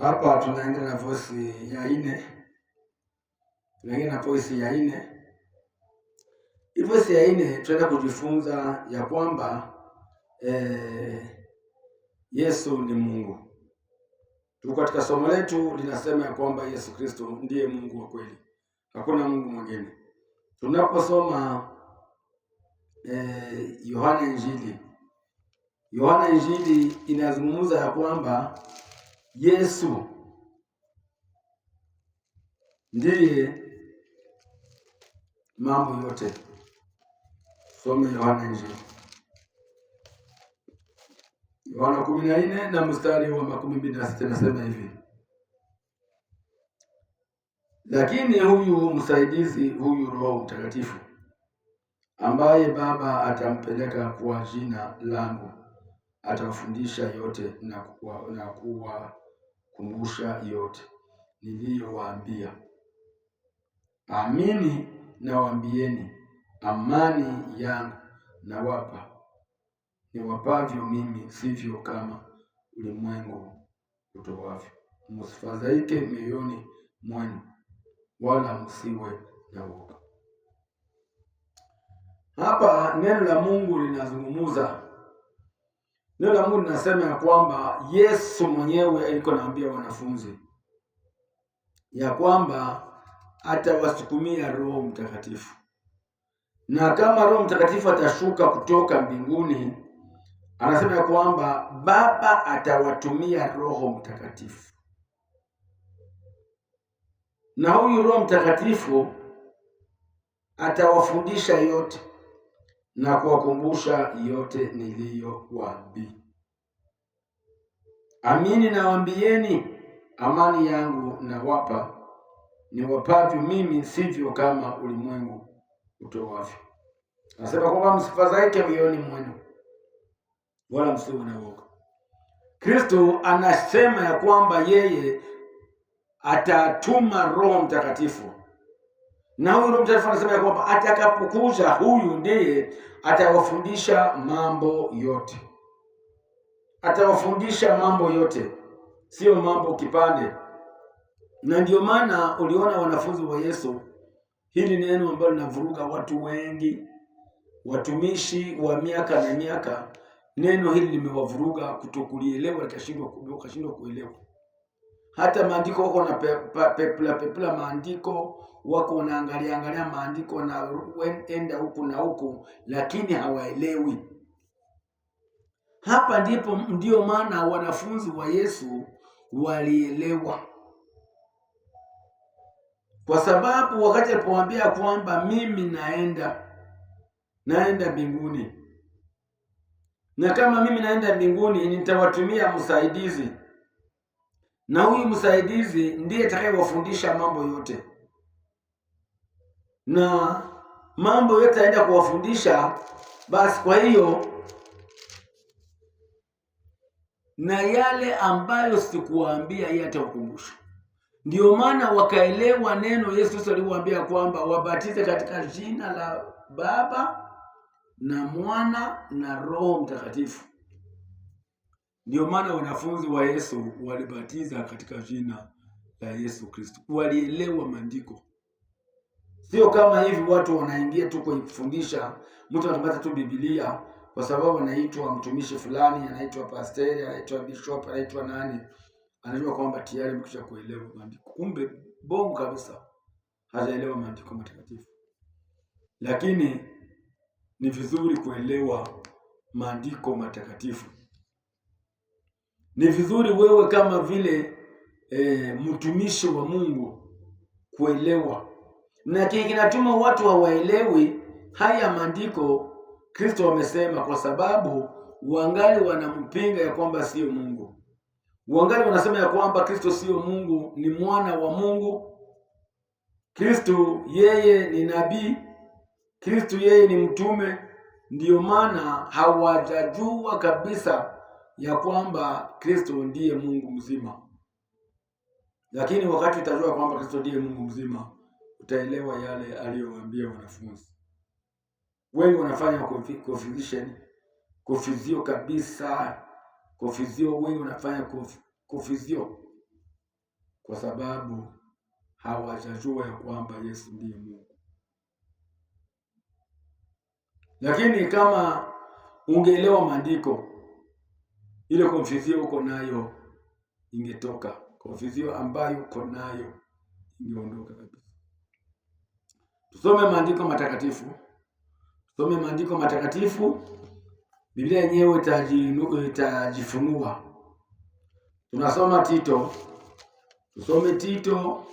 Hapa tunaenda na vosi ya nne, tunaingia na vosi ya nne. Hii vosi ya nne tunaenda kujifunza ya kwamba Yesu ni Mungu. Tuko katika somo letu linasema ya kwamba Yesu Kristo ndiye Mungu wa kweli, hakuna Mungu mwingine. Tunaposoma Yohana Injili, Yohana Injili inazungumza ya kwamba Yesu ndiye mambo yote. Some Yohana Injili, Yohana 14 na mstari wa 26 nasema hivi: lakini huyu msaidizi, huyu Roho Mtakatifu ambaye Baba atampeleka kwa jina langu atawafundisha yote na kuwakumbusha yote niliyowaambia. Amini nawaambieni, amani yangu nawapa, niwapavyo mimi, sivyo kama ulimwengu utoavyo. Msifadhaike mioyoni mwenu, wala msiwe na woga. Hapa neno la Mungu linazungumza. Neno la Mungu linasema ya kwamba Yesu mwenyewe alikuwa anaambia wanafunzi ya kwamba atawasukumia Roho Mtakatifu, na kama Roho Mtakatifu atashuka kutoka mbinguni, anasema ya kwamba Baba atawatumia Roho Mtakatifu, na huyu Roho Mtakatifu atawafundisha yote na kuwakumbusha yote niliyowaambia. Amini nawaambieni, amani yangu nawapa, niwapavyo mimi, sivyo kama ulimwengu utoavyo. Anasema kwamba msifadhaike mioyoni mwenu, wala msiwe na woga. Kristo anasema ya kwamba yeye atatuma Roho Mtakatifu, na huyu Roho Mtakatifu anasema ya kwamba atakapokuja, huyu ndiye atawafundisha mambo yote, atawafundisha mambo yote, sio mambo kipande. Na ndio maana uliona wanafunzi wa Yesu, hili neno ambalo linavuruga watu wengi, watumishi wa miaka na miaka, neno hili limewavuruga kutokulielewa, wakashindwa kuelewa. Hata maandiko wako na pepla pepla maandiko wako wanaangalia angalia maandiko na enda huku na huku, lakini hawaelewi. Hapa ndipo ndiyo maana wanafunzi wa Yesu walielewa, kwa sababu wakati alipowaambia kwamba mimi naenda mbinguni, na kama mimi naenda mbinguni nitawatumia msaidizi, na huyu msaidizi ndiye atakayewafundisha mambo yote, na mambo yote aenda kuwafundisha. Basi kwa hiyo na yale ambayo sikuwaambia yeye atawakumbusha. Ndiyo maana wakaelewa neno Yesu Kristo aliwaambia kwamba wabatize katika jina la Baba na Mwana na Roho Mtakatifu. Ndiyo maana wanafunzi wa Yesu walibatiza katika jina la Yesu Kristo, walielewa maandiko. Sio kama hivi watu wanaingia tu kwenye kufundisha, mtu anapata tu Biblia kwa sababu anaitwa mtumishi fulani, anaitwa pasteri, anaitwa bishop, anaitwa nani, anajua kwamba tayari amekwisha kuelewa maandiko, kumbe bongo kabisa hajaelewa maandiko matakatifu. Lakini ni vizuri kuelewa maandiko matakatifu. Ni vizuri wewe kama vile mtumishi wa Mungu kuelewa, na kile kinatuma watu hawaelewi haya maandiko Kristo wamesema, kwa sababu wangali wanampinga ya kwamba sio Mungu, wangali wanasema ya kwamba Kristo sio Mungu, ni mwana wa Mungu. Kristo yeye ni nabii, Kristo yeye ni mtume. Ndiyo maana hawajajua kabisa ya kwamba Kristo ndiye Mungu mzima. Lakini wakati utajua kwamba Kristo ndiye Mungu mzima, utaelewa yale aliyowaambia wanafunzi. Wengi wanafanya confusion, confusio kabisa, confusio. Wengi wanafanya confusio. Kwa sababu hawajajua ya kwamba Yesu ndiye Mungu. Lakini kama ungeelewa maandiko, ile konfuzio uko nayo ingetoka, konfuzio ambayo uko nayo ingeondoka kabisa. Tusome maandiko matakatifu, tusome maandiko matakatifu. Biblia yenyewe itajifunua. Tunasoma Tito, tusome Tito,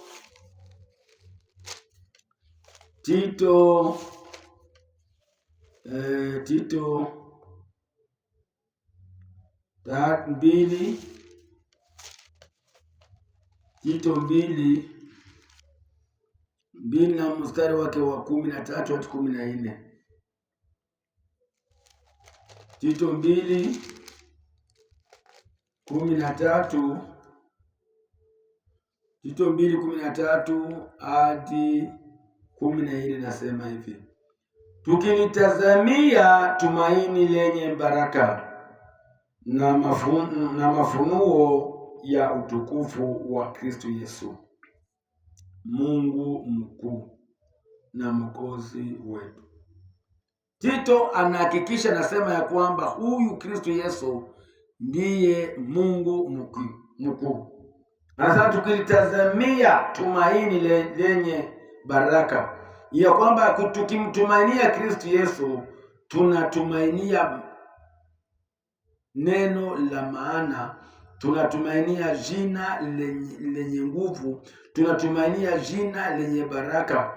Tito Tito 2, Tito 2:2 na mstari wake wa 13 hadi 14. Tito 2:13, Tito 2:13 hadi 14, nasema hivi: tukilitazamia tumaini lenye baraka na mafunuo ya utukufu wa Kristo Yesu, Mungu mkuu na Mwokozi wetu. Tito anahakikisha, nasema ya kwamba huyu Kristo Yesu ndiye Mungu mkuu. Anasema tukilitazamia tumaini lenye baraka ya kwamba tukimtumainia Kristo Yesu tunatumainia neno la maana, tunatumainia jina lenye nguvu, tunatumainia jina lenye baraka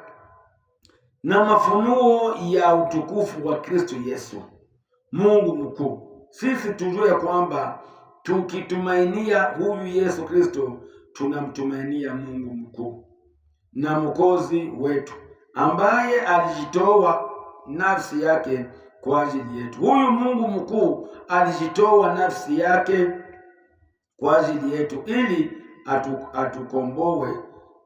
na mafunuo ya utukufu wa Kristo Yesu, Mungu mkuu. Sisi tujue kwamba tukitumainia huyu Yesu Kristo tunamtumainia Mungu mkuu na Mwokozi wetu ambaye alijitoa nafsi yake kwa ajili yetu. Huyu Mungu mkuu alijitoa nafsi yake kwa ajili yetu ili atukomboe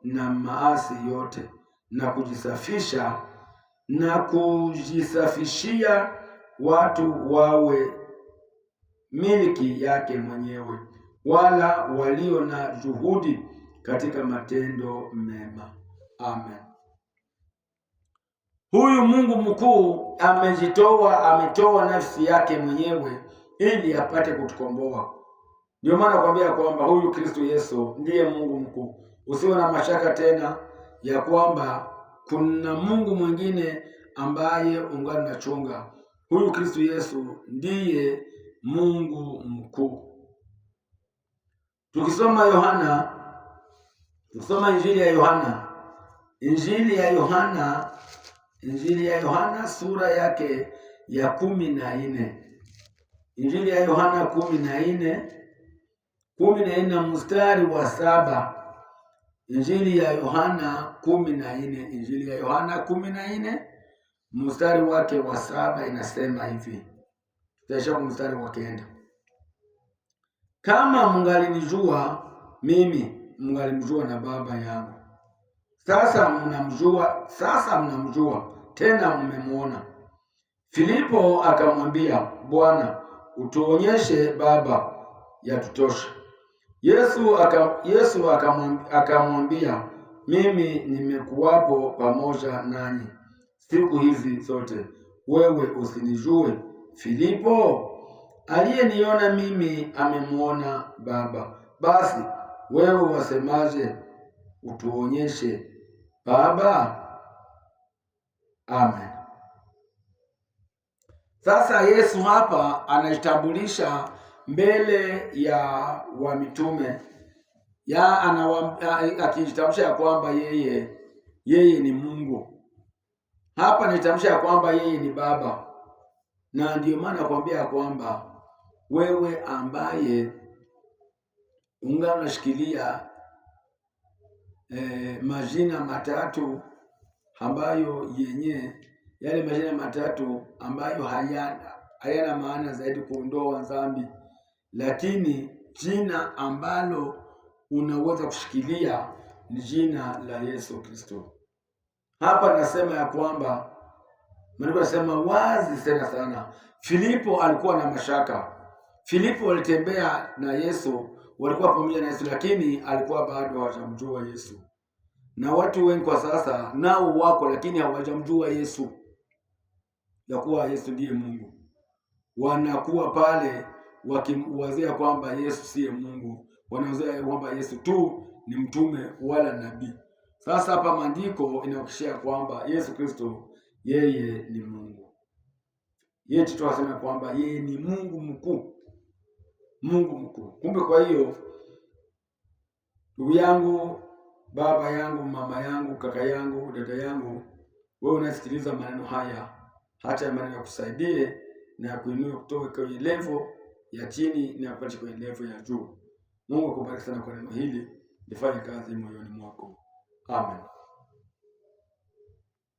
na maasi yote na kujisafisha na kujisafishia watu wawe miliki yake mwenyewe, wala walio na juhudi katika matendo mema. Amen. Huyu Mungu mkuu amejitoa, ametoa nafsi yake mwenyewe ili apate kutukomboa. Ndio maana nakwambia kwamba huyu Kristo Yesu ndiye Mungu mkuu. Usiwe na mashaka tena ya kwamba kuna Mungu mwingine ambaye ungali nachunga. Huyu Kristo Yesu ndiye Mungu mkuu. Tukisoma Yohana, tukisoma Injili ya Yohana, Injili ya Yohana, Injili ya Yohana sura yake ya 14, Injili ya Yohana 14, 14 mstari wa 7. Injili ya Yohana 14, Injili ya Yohana 14 mstari wake wa 7 inasema hivi. Tutaisha kwa mstari wa 9. Kama mngalinijua mimi, mngalimjua na Baba yangu. Sasa mnamjua, sasa mnamjua tena mmemuona. Filipo akamwambia, Bwana, utuonyeshe Baba, yatutosha. Yesu akamwambia, mimi nimekuwapo pamoja nanyi siku hizi zote, wewe usinijue Filipo? Aliyeniona mimi amemuona Baba. Basi wewe wasemaje, utuonyeshe Baba? Amen. Sasa Yesu hapa anajitambulisha mbele ya wamitume ya akijitambulisha ya kwamba yeye ni Mungu. Hapa anajitambulisha ya kwamba yeye ni Baba, na ndiyo maana nakwambia ya kwamba wewe ambaye unga unashikilia majina matatu ambayo yenye yale majina matatu ambayo hayana maana zaidi kuondoa dhambi, lakini jina ambalo unaweza kushikilia ni jina la Yesu Kristo. Hapa nasema ya kwamba maandiko yanasema wazi tena sana, Filipo alikuwa na mashaka. Filipo alitembea na Yesu walikuwa pamoja na Yesu, lakini alikuwa bado hawajamjua Yesu. Na watu wengi kwa sasa nao wako, lakini hawajamjua Yesu, ya kuwa Yesu ndiye Mungu. Wanakuwa pale wakiwazia kwamba Yesu siye Mungu, wanawazia kwamba Yesu tu ni mtume wala nabii. Sasa hapa maandiko inahakikishia kwamba Yesu Kristo yeye ni Mungu. Yeye tunasema kwamba yeye ni Mungu mkuu, Mungu mkuu. Kumbe kwa hiyo ndugu yangu, baba yangu, mama yangu, kaka yangu, dada yangu, wewe unasikiliza maneno haya, hata ya maneno yakusaidie na yakuinue kutoka kwenye level ya chini na kupata kwenye level ya juu. Mungu akubariki sana kwa neno hili, lifanye kazi moyoni mwako. Amen.